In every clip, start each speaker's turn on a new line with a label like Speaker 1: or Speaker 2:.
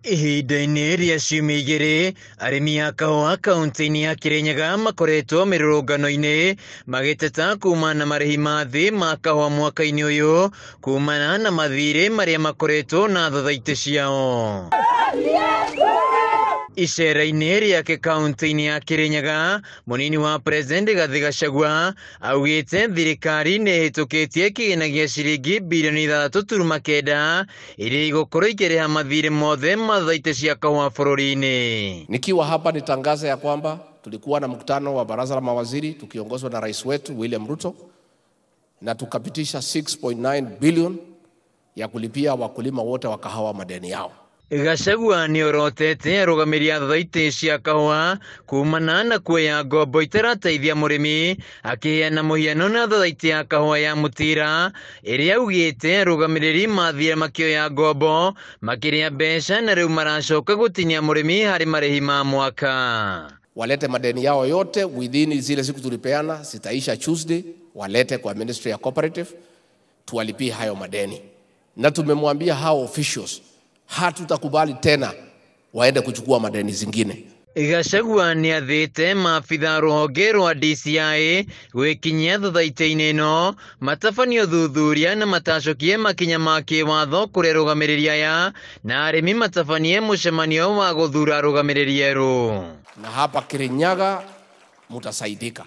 Speaker 1: Ihinda-inĩ rĩa ciumia igĩrĩ, arĩmi a kahũa kaunti-inĩ ya Kirinyaga makoretwo mĩrũrũngano-inĩ magĩteta kumana na marĩhi ma thĩ ma kahũa mwaka-inĩ ũyũ kumana na mathirĩ marĩa makoretwo na thothaitĩ ciao. Icera-inĩ rĩake kaunti-inĩ ya Kirinyaga, mũnini wa President Rigathĩ Gachagua augĩte thirikari nĩ ĩhĩtũkĩtie kĩgĩna gĩa ciringi birioni 6.9 iria igũkorwo ikĩrĩha mathirĩ mothe ma thothaitĩ cia kahũa bũrũri-inĩ.
Speaker 2: Nikiwa hapa nitangaze ya kwamba tulikuwa na mkutano wa baraza la mawaziri tukiongozwa na rais wetu William Ruto na tukapitisha 6.9 billion ya kulipia wakulima wote wa kahawa madeni yao.
Speaker 1: Gachagua nĩ orotete arũgamĩrĩri a thothaitĩ cia kahũa kumana na kuoya ngombo itarateithia mũrĩmi, akĩheana mũhiano na thothaitĩ ya kahũa ya Mũtira ĩrĩa augĩte arũgamĩrĩri mathire makĩoya ngombo makĩrĩa mbeca na rĩu maracoka gũtinia mũrĩmi harĩ marĩhi ma mwaka.
Speaker 2: Walete madeni yao yote within zile siku tulipeana, zitaisha Tuesday, walete kwa Ministry ya Cooperative tuwalipie hayo madeni. Na tumemwambia hao officials hatutakubali tena waende kuchukua madeni zingine.
Speaker 1: Gachagua nĩ athĩte maabitha rũhonge rwa DCI gwĩkinyia thothaitĩ-inĩ ĩno matabanie ũthuthuria na matacokie makinya ma kĩwatho kũrĩ arũgamĩrĩri aya na arĩmi matabanie mũcemanio wa gũthura arũgamĩrĩri erũ.
Speaker 2: Na hapa Kirinyaga mutasaidika.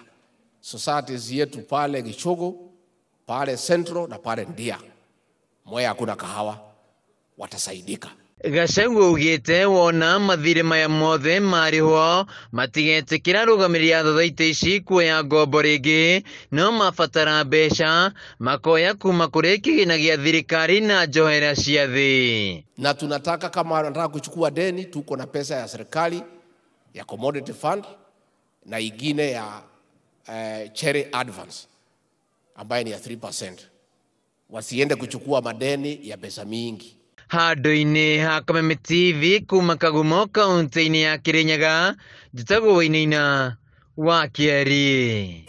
Speaker 2: Societies yetu pale Gichugu, pale Central na pale Ndia, Mwea hakuna kahawa, watasaidika.
Speaker 1: Gachagua augĩte wona mathirĩ maya mothe marĩhwo matigetĩkĩra arũgamĩrĩri a thothaitĩ ici kuoya ngombo rĩngĩ, no mabatara mbeca makoya kuma kũrĩ kĩgĩna gĩa thirikari na njohera cia thĩ.
Speaker 2: Na tunataka kama wanataka kuchukua deni, tuko na pesa ya serikali ya commodity fund na ingine ya cherry advance ambaye ni ya 3%. Wasiende kuchukua madeni ya pesa mingi.
Speaker 1: Handũ-inĩ ha Kameme TV kuma Kagumo kaunti-inĩ ya Kirinyaga, njĩtagwo Wainaina wa Kĩeri.